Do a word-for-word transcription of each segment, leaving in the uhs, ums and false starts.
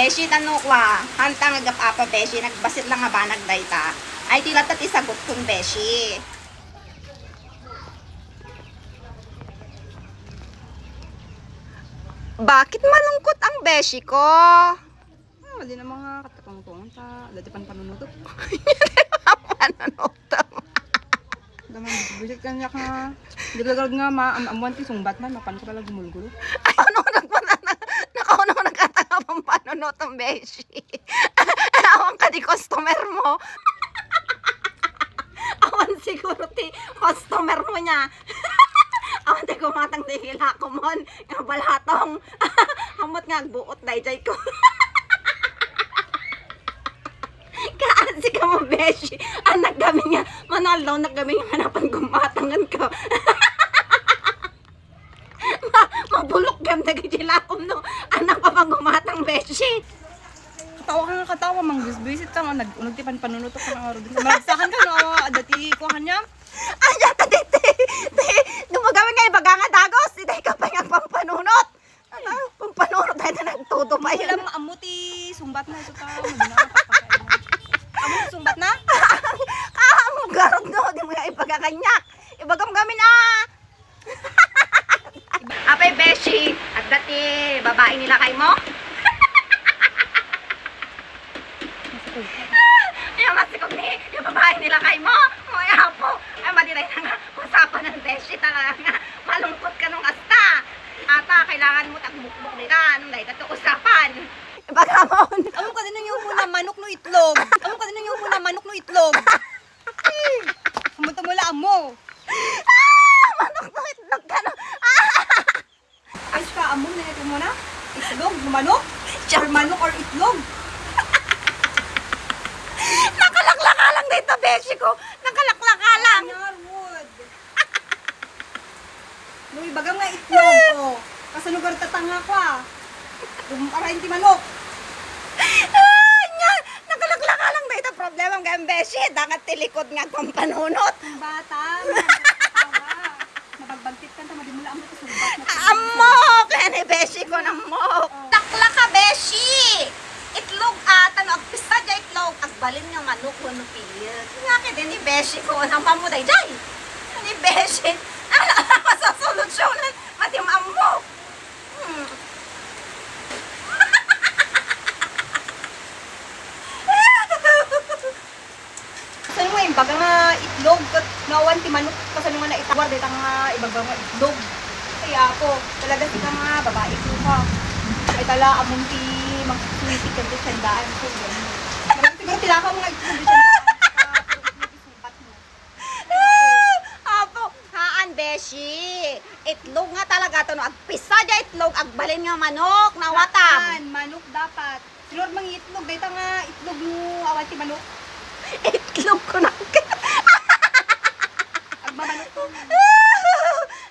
Beshi, tano kua, hanta nga gap-apa, beshi, nagbasit lang nga banag dayta. Ay, di latta ti sagutkon, beshi. Bakit malungkot ang beshi ko? Ah, di na mga katakong-tong ta, dati pan panunutok. Panunutok. Daman, bisit kanya ka. Di lagarag nga ma-, am-, amuan ti sungbat na, mapan ka pala gumulgulo. Ay, ano, nagpana-, na-, nakauna ko nagkatanga pang panunutok, beshi. Awan ka di customer mo. Awan siguro ti customer mo niya. Awan ti gumatang di hilakomon. Nga balatong. Hamot nga agbuot dayjay ko. Kaan si kamo, beshi. Anak kami nga. Manual daw na kami nga napan gumatangan ko. Ma-, mabulok gam dagiti lakom no. Anak pa pang gumatang, beshi. Katawa ka nga katawa, mangbisbisit ka nga, nag-unod ti panpanunutok ka nga, Rodin. Malagsakan ka, no? Adda ti kuha niya. Ay, yata, ti, ti, ti, gumagawin nga ibaga nga dagos, ti, dahil ka pa nga pampanunot. Ano? Pampanunot, dahil na nagtudo pa yun. Wala mo, amo ti sungbat na, ito ka, ano na, papakain na. Amo ti sungbat na? Ah, amo garod, no? Di mo nga ibaga kanyak. Ibagam kami na. Apay, beshi, adda ti babae ni lakay mo? Ay, masikog ni, yung babae ni lakay mo? Ay, apo. Ay, madiray na nga. Usapan ng beshi talaga nga. Malungkot ka nung asta. Ata, kailangan mo tagbukbok nila. Anong dahil ka to usapan? Bagamon. Among kadino yung muna manok no itlog. Among kadino yung muna manok no itlog. Amo to mula amo. Ah! Manok no itlog ka, no? Ah! Ay, ka, amo na ito muna. Itlog, manok? Or manok or itlog? Nakalaklaka lang dito, beshi ko. Nakalaklaka lang. Narwood. No, ibagam nga itlog, oh. Kasano garta tanga ko, ah. Gum-, arain ti manok. Ah, nya, nakalaklaka lang dito. Problema nga, beshi. Dangat ti likod nga agpampanunot. Ang bata, ang bata. Nabagbagtit ka, tama, di mo lang ang sumbat na. Ammo! Kaya ni beshi ko, ammo! Takla ka, beshi! Itlog ata, no? Agpista di itlog, agbalin nga manok, wano piyet. Nga ka din ni beshi ko, nang pamudayday. Ni beshi, ano, masasolusyonan, mati ammo. Hmm. Saan mo imbaga nga itlog? Ket no awan ti manok, kasano nga naitawar dayta nga ibaga nga itlog? Ay, apo, talaga sika nga babae ko ka. Ay, tala, amon ti magsusulitik ken ti sandaan ko, ganun. Siguro tilaka mo nga itlog, di sandaan. Apo, haan, beshi. Itlog nga talaga to, no? Agpisa dia itlog, agbalin nga manok, nawatan. Manok dapat. Lord, mangitlog, dayta nga itlog no awan ti manok. Itlog ko na. Agmamanok ko.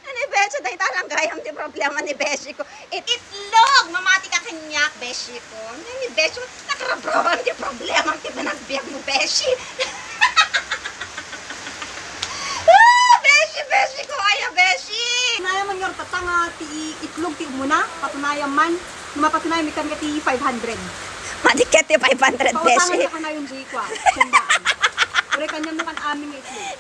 Ani, beshi, dayta lang gayam ti problema ni beshi ko. It-, itlog! Mamati ka kaniak, beshi ko. Ni, ni beshi, nakarabroan ti problema ti panagbiag mo, beshi. Ah, beshi, beshi ko, aya, beshi! Naya man nga, tata nga, ti itlog ti umuna, patunayan man. Mapatunay mi kan ti five hundred. Madi ket ti five hundred, beshi. Pautangan na kanayon di kwa, sandaan. Pero kanyam na kan amin nga itlog.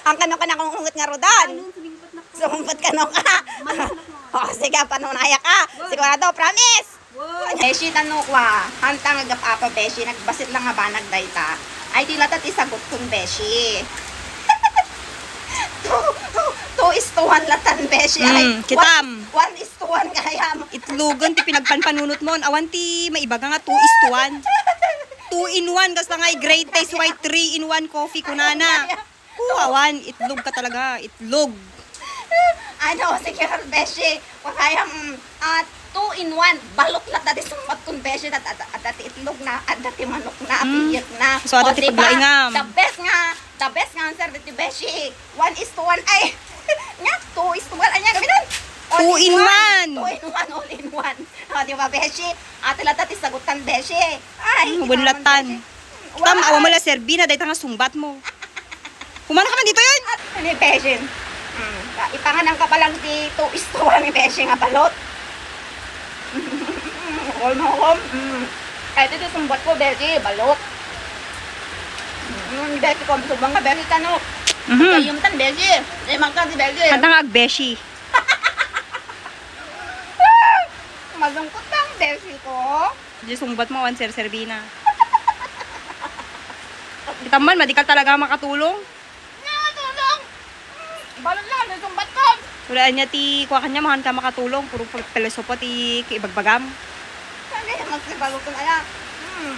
Ang kano ka nakung unget nga rudan. Ayun, sumingpot na ko. Sumingpot ka, no, ka? Malas na ko. O, sige, panunaya ka. Good. Sigurado, promise. Good. Beshi, tano kwa. Hanta nga gap-apa, beshi. Nagbasit lang nga banag dayta. Ay, di lata ti sagutkon, beshi. Two, two is to one latan, beshi. Ay, mm, kitam. One, one is to one kayam. Itlogan ti pinagpanpanunot mo. Awan ti maibaga nga two is to one. Two in one, kasta nga i-grade taste white three in one coffee kunana. Oh, awan, itlog ka talaga, itlog. Ano, sige, beshi. Kayam, mm, ah, two in one. Balot lata ti sumbat kun, beshi. Adda, adda, adda ti itlog na, adda ti manok na, mm, piyet na. So, adda ti paglaingam. O, di ba? The best nga, the best nga answer diti, beshi. One is to one. Ay, nga, two is to one. Anya, kami nun. All in one. Two in one. Two in one, all in one. O, di ba, beshi? Ate lata ti sagutan, beshi. Ay, mm, kita man, beshi. Tam, awa mo la serbina, dayta nga sungbat mo. Humana ka man dito yun. At, ano yung beshi? Mm, ipanganan ka pa lang ti two is to one ni beshi nga balot. Hukom, hukom. Mm. Ay, ito sumbat ko, Beshi, balot. Mm, Beshi ko, subang ka, Beshi, tano. Mhm. Kayum tan, Beshi. Eh, magka di Beshi. Kanta nga, Agbeshi. Malungkot lang, Beshi ko. Di sumbat mo, awan serserbina. Kita man, madikal talaga makatulong. Nga, tulong! Balot lang, may sumbat ko! Wala niya ti, kuha kanya, mahan ka makatulong, puro pil-, pilosopo ti kaibagbagam. Sabi, magsibaluton, ala. Hmm.